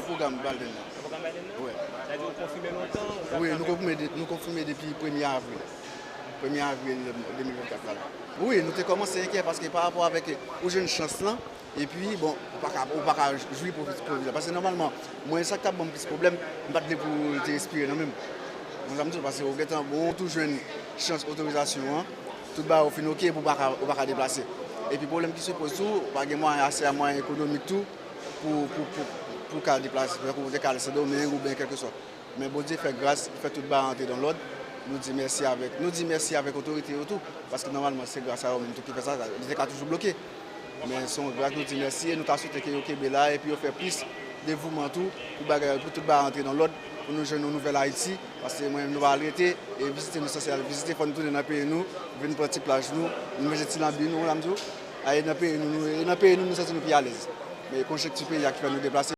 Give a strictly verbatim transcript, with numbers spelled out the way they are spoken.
Pwogram Biden nan. Pwogram Biden nan? Wi. Sa di ou konfime lontan? Wi, nou konfime, de, nou konfime depi premye avril. Premye avril de mil vennkat la. Wi, nou te kòmanse enkyè paske pa rapò avèk ou jwenn chans lan, epi, bon, ou pa ka, ou pa ka jwi pwofi-, pwofi la. Paske nòmalman, mwen, sa k t ap ban m plis pwoblèm, m pa t vle pou l te respire nan men m. Ou konprann sa m di w? Paske ou gentan, bon, ou tou jwenn chans otorizasyon an, tout bagay ou fin oke, epi ou pa ka, ou pa ka deplase. Epi pwoblèm ki se poze tou, ou pa gen mwayen, ase a mwayen ekonomik tou, pou, pou, pou, pou ka deplase, pou te ka ale Sendomeng oubyen kèlkeswa. Men Bondye fè gras, li fè tout bagay antre nan lòd. Nou di mèsi avèk, nou di mèsi avèk otorite yo tou, paske nòmalman se gras a yo menm tou ki fè sa, li te ka toujou bloke. Men se yon gras, nou di mèsi e nou ta swete ke yo kenbe la epi yo fè plis devouman tou pou bagay, pou tout bagay antre nan lòd, pou nou jwenn yon nouvèl Ayiti, paske mwen menm nou pral rete e vizite nou sanse al vizite, fò nou tounen nan peyi nou, vin pran ti plaj nou, nou manje ti lanbi nou, w konprann sa m di w? Ale nan peyi nou, nou, e nan peyi nou, nou santi nou pi alèz. Men konjonkti peyi a ki fè nou deplase.